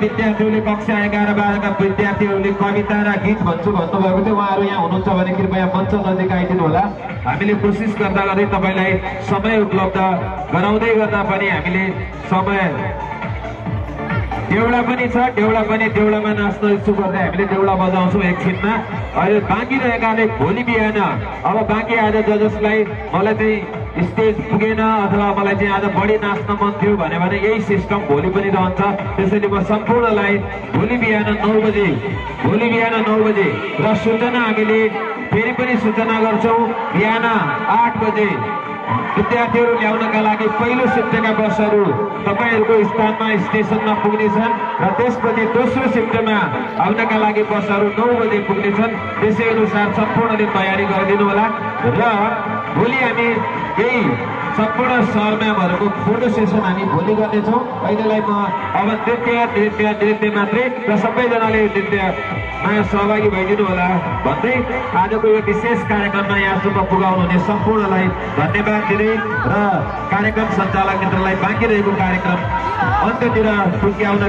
विद्यार्थीहरूले कक्षा 11-12 का विद्यार्थीहरूले कविता र गीत भन्छु भन्नुभएको थियो। उहाँहरू यहाँ हुनुहुन्छ भने कृपया मञ्च नजिक आइदिनु होला। हामीले कोसिस गर्दा गर्दै तपाईलाई समय उपलब्ध गराउँदै गर्दा पनि हामीले समय देउडा पनि छ, देउडामा नाच्न इच्छुक गर्दै हामीले देउडा बजाउँछौँ एकछिनमा। अहिले बाँकी रहेकाले भोलि बिहान अब बाँकी आज जसलाई मलाई चाहिँ स्टेज पुगेन अथवा मलाई चाहिँ आज बढी नाच्न मन थियो भने यही सिस्टम भोलि पनि रहन्छ। त्यसैले म सम्पूर्णलाई भोलि बिहान 9 बजे र सूचना हामीले फेरि पनि सूचना गर्छौँ। बिहान 8 बजे विद्यार्थीहरू ल्याउनका लागि पहिलो शिफ्टका बसहरू तपाईहरूको स्थानमा स्टेसनमा पुग्नेछन् र त्यसपछि दोस्रो शिफ्टमा आउनका लागि बसहरू 9 बजे पुग्नेछन्। त्यसै अनुसार सम्पूर्णले तयारी गरिदिनु होला र भोलि हामी यही सम्पूर्ण सहरम्यामहरूको फोटो सेसन हामी भोलि गर्नेछौँ। अहिलेलाई म अब नृत्य मात्रै र सबैजनाले नृत्यमा सहभागी भइदिनु होला भन्दै आजको यो विशेष कार्यक्रममा यहाँसम्म पुगाउनु हुने सम्पूर्णलाई धन्यवाद दिँदै र कार्यक्रम सञ्चालक मित्रलाई बाँकी रहेको कार्यक्रम अन्त्यतिर पुग्याउन